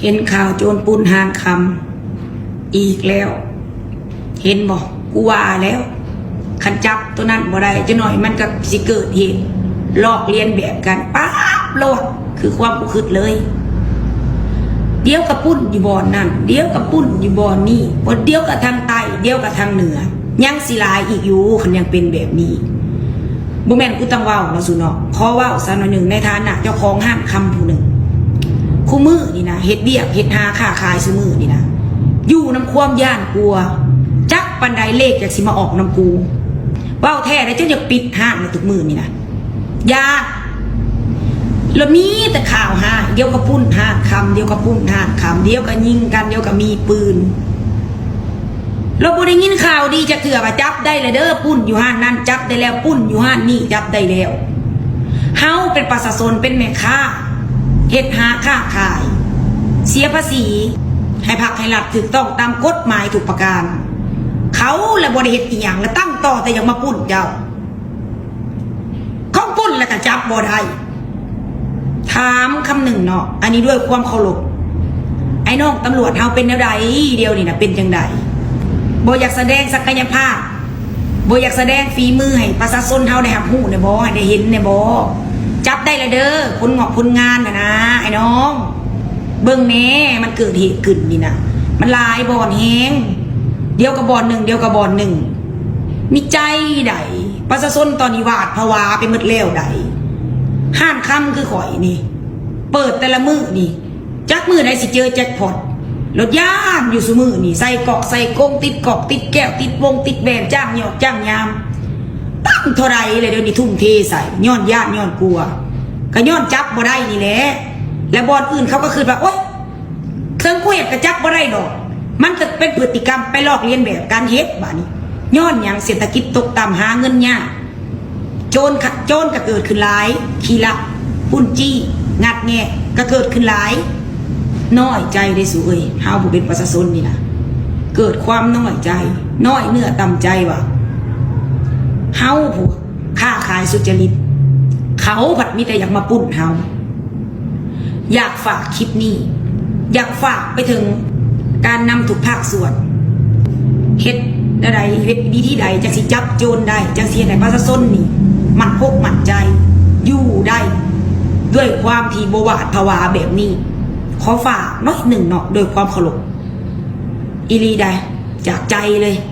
ເຫັນຂ່າວໂຈນປຸ້ນຮ້ານຄຳອີກແລ້ວ ເຫັນບໍ່? ກູວ່າແລ້ວ ຄັນຈັບໂຕນັ້ນບໍ່ໄດ້ ຈັກໜ້ອຍມັນກໍຊິເກີດເຫດລອກລຽນແບບກັນປາບໂລດ ຄືຄວາມກູຄຶດເລີຍ. ດຽວກໍປຸ້ນຢູ່ບ່ອນນັ້ນ ດຽວກໍປຸ້ນຢູ່ບ່ອນນີ້ ບໍ່ ດຽວກໍທາງໃຕ້ ດຽວກໍທາງເໜືອ ຍັງຊິຫຼາຍອີກຢູ່ ຄັນຍັງເປັນແບບນີ້. ບໍ່ແມ່ນກູຕ້ອງເວົ້າເນາະສູເນາະ ຂໍເວົ້າຊະໜ້ອຍໜຶ່ງ ໃນຖານະເຈົ້າຂອງຮ້ານຄຳຜູ້ໜຶ່ງ. ຄູ່ມື້ນີ້ນະ ເຮັດວຽກເຮັດຫາຄ້າຂາຍຊຸມື້ນີ້ນະ ຢູ່ນຳຄວາມຢ້ານກົວ ຈັກປານໃດເລກຢາກຊິມາອອກນຳກູ. ເວົ້າແທ້ໄດ໋ ຈົນຢາກປິດຮ້ານແລ້ວທຸກມື້ນີ້ນະ ຢ້ານ. ແລ້ວມີແຕ່ຂ່າວຮ້າຍ ດຽວກໍປຸ້ນຮ້ານຄຳ ດຽວກໍປຸ້ນຮ້ານຄຳ ດຽວກໍຍິງກັນ ດຽວກໍມີປືນ. ລາວບໍ່ໄດ້ຍິນຂ່າວດີຈັກເທື່ອວ່າຈັບໄດ້ແລ້ວເດີ ປຸ້ນຢູ່ຮ້ານນັ້ນຈັບໄດ້ແລ້ວ ປຸ້ນຢູ່ຮ້ານນີ້ຈັບໄດ້ແລ້ວ. ເຮົາເປັນປະຊາຊົນ ເປັນແມ່ຄ້າ ເຮັດຫາຄ້າຂາຍ ເສຍພາສີໃຫ້ພັກໃຫ້ລັດຖືກຕ້ອງຕາມກົດໝາຍທຸກປະການ. ເຂົາລະບໍ່ໄດ້ເຮັດອີ່ຫຍັງ ລະຕັ້ງຕໍ່ແຕ່ຢາກມາປຸ້ນເຈົ້າ. ເຂົາປຸ້ນແລ້ວກໍຈັບບໍ່ໄດ້. ຖາມຄຳໜຶ່ງເນາະ ອັນນີ້ດ້ວຍຄວາມເຄົາລົບ ໄອ້ນ້ອງຕຳຫຼວດເຮົາເປັນແນວໃດ? ດຽວນີ້ນະເປັນຈັ່ງໃດ? ບໍ່ຢາກສະແດງສັກກະຍະພາບ ບໍ່ຢາກສະແດງຝີມືໃຫ້ປະຊາຊົນເຮົາໄດ້ຮັບຮູ້ແດ່ບໍ່? ໃຫ້ໄດ້ເຫັນແດ່ບໍ່? ຈັບໄດ້ແລ້ວເດີ ຜົນງອກຜົນງານຫັ້ນນະ ໄອ້ນ້ອງ ເບິ່ງແດ່ ມັນເກີດເຫດຂຶ້ນນີ້ນະ ມັນຫຼາຍບ່ອນແຮງ ດຽວກໍບ່ອນໜຶ່ງ ດຽວກໍບ່ອນໜຶ່ງ. ມີໃຈໃດ? ປະຊາຊົນຕອນນີ້ຫວາດຜະຫວາໄປໝົດແລ້ວໃດ໋. ຮ້ານຄຳຄືຂ້ອຍນີ້ ເປີດແຕ່ລະມື້ນີ້ ຈັກມື້ໃດຊິເຈີແຈັກພອດ ໂລດຢ້ານຢູ່ຊຸມື້ນີ້ ໃສ່ກອກໃສ່ກົງ ຕິດກອກຕິດແກ້ວ ຕິດວົງຕິດແຫວນ ຈ້າງຍອກຈ້າງຍາມ ຕັ້ງເທົ່າໃດແລ້ວ ດຽວນີ້ທຸ່ມເທໃສ່ ຍ້ອນຢ້ານຍ້ອນກົວ ກໍຍ້ອນຈັບບໍ່ໄດ້ນີ້ແຫຼະ. ແລະບ່ອນອື່ນເຂົາກໍຄິດວ່າ ໂອຍ ເຖິງກູເຮັດກໍຈັບບໍ່ໄດ້ດອກ. ມັນກໍເປັນພຶດຕິກຳໄປລອກລຽນແບບກັນເຮັດບາດນີ້. ຍ້ອນຫຍັງ? ເສດຖະກິດຕົກຕ່ຳ ຫາເງິນຍາກ ໂຈນ ໂຈນກໍເກີດຂຶ້ນຫຼາຍ ຂີ້ລັກ ປຸ້ນຈີ້ ງັດແງະ ກໍເກີດຂຶ້ນຫຼາຍ. ນ້ອຍໃຈເດ້ສູເອີຍ ເຮົາຜູ້ເປັນປະຊາຊົນນີ້ນະ ເກີດຄວາມນ້ອຍໃຈ ນ້ອຍເນື້ອຕ່ຳໃຈວ່າ ເຮົາຜູ້ຄ້າຂາຍສຸດຈະລິດ ເຂົາພັດມີແຕ່ຢາກມາປຸ້ນເຮົາ. ຢາກຝາກຄລິບນີ້ ຢາກຝາກໄປເຖິງການນຳທຸກພາກສ່ວນ ເຮັດແນວໃດ ເຮັດວິທີໃດ ຈັ່ງຊິຈັບໂຈນໄດ້ ຈັ່ງຊິເຮັດໃຫ້ປະຊາຊົນນີ້ໝັ້ນອົກໝັ້ນໃຈ ຢູ່ໄດ້ດ້ວຍຄວາມທີ່ບໍ່ຫວາດຜະຫວາແບບນີ້. ຂໍຝາກໜ້ອຍໜຶ່ງເນາະ ດ້ວຍຄວາມເຄົາລົບອີ່ຫຼີໃດ໋ ຈາກໃຈເລີຍ.